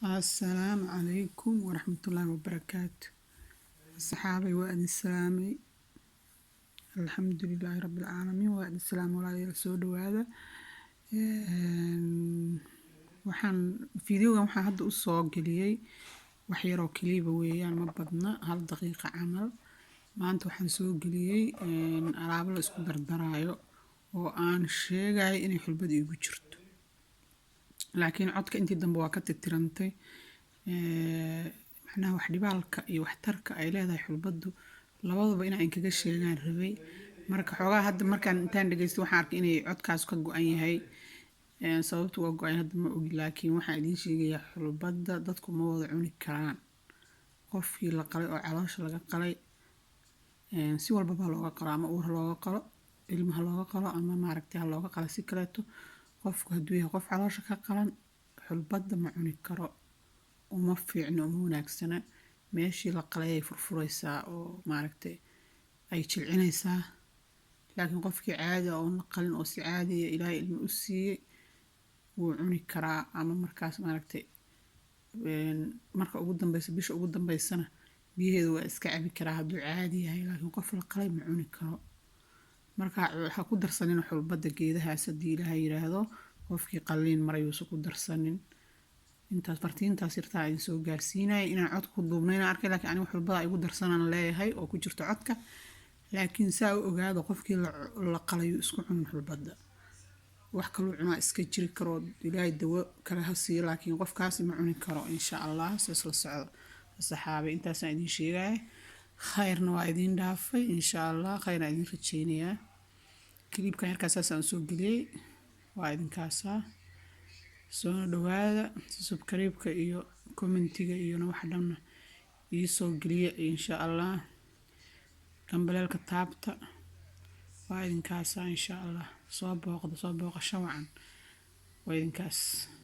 Assalaamu calaykum waraxmatullaahi wabarakaatu. Asxaabay, waa idin salaamay. Alxamdulilaahi rabbil caalamiin. Waa idin salaamay, walaalayaal, soo dhawaada. Waxaan fiidiyogan waxaan hadda u soo geliyey wax yaroo kaliiba weeyaan, ma badna, 1 daqiiqa camal. Maanta waxaan soo geliyey alaabo la isku dardaraayo oo aan sheegayo inay xulbada igu jirto, laakiin codka intii dambe waa ka tirtirantay. Macnaha wax dhibaalka iyo waxtarka ay leedahay xulbadu labadaba inaan inkaga sheegaan rabay. Marka xoogaa hadda markaan intaan dhageystay, waxaan arkay inay codkaas ka go-an yahay. Sababtu waa go-an hadda ma ogi, laakiin waxaan idiin sheegayaa xulbadda dadku ma wada cuni karaan. Qofkii la qalay oo caloosha laga qalay, si walbaba looga qalo, ama uur ha looga qalo, ilmaha looga qalo, ama maaragtay ha looga qalo si kaleeto, qofku hadduu yahay qof caloosha ka qalan, xulbadda ma cuni karo. Uma fiicno, uma wanaagsana. Meeshii la qalay ay furfureysaa oo maaragtay ay jilcinaysaa. Laakiin qofkii caadi ah oon la qalin oo si caadiya Ilaahay ilmo u siiyey wuu cuni karaa, ama markaas maaragtay marka ugu dambeysa, bisha ugu dambeysana, biyaheeda waa iska cabi karaa hadduu caadi yahay. Laakiin qof la qalay ma cuni karo. Marka ha ku darsanin xulbadda geedahaas haddii Ilaahay yiraahdo. Qofkii qalliin marayuusan ku darsanin. Intaas fartiintaas yartaa idin soo gaarsiinaya. Inaan codka ku duubnayna arkay, laakiin anigu xulbada igu darsanaan leeyahay oo ku jirto codka. Laakiin saa u ogaado, qofkii la qalayu isku cunin xulbadda. Wax kaluu cunaa iska jiri karo, Ilaahay dawo kale ha siiyo, laakiin qofkaasi ma cuni karo, insha Allah. Saas la socdo, saxaabay. Intaasaan idiin sheegaya. Khayrna waa idiin dhaafay, insha Allah. Khayrna idiin rajeynayaa. Clipkan yarkaas saasaan soo geliyey, waa idinkaasaa. Soona dhawaada. Subscribe-ka iyo commentiga iyona waxa dhanna iisoo geliya, insha Allah. Gambaleelka taabta. Waa idinkaasa, insha Allah. Soo booqda, soo booqasho wacan. Waa idinkaas.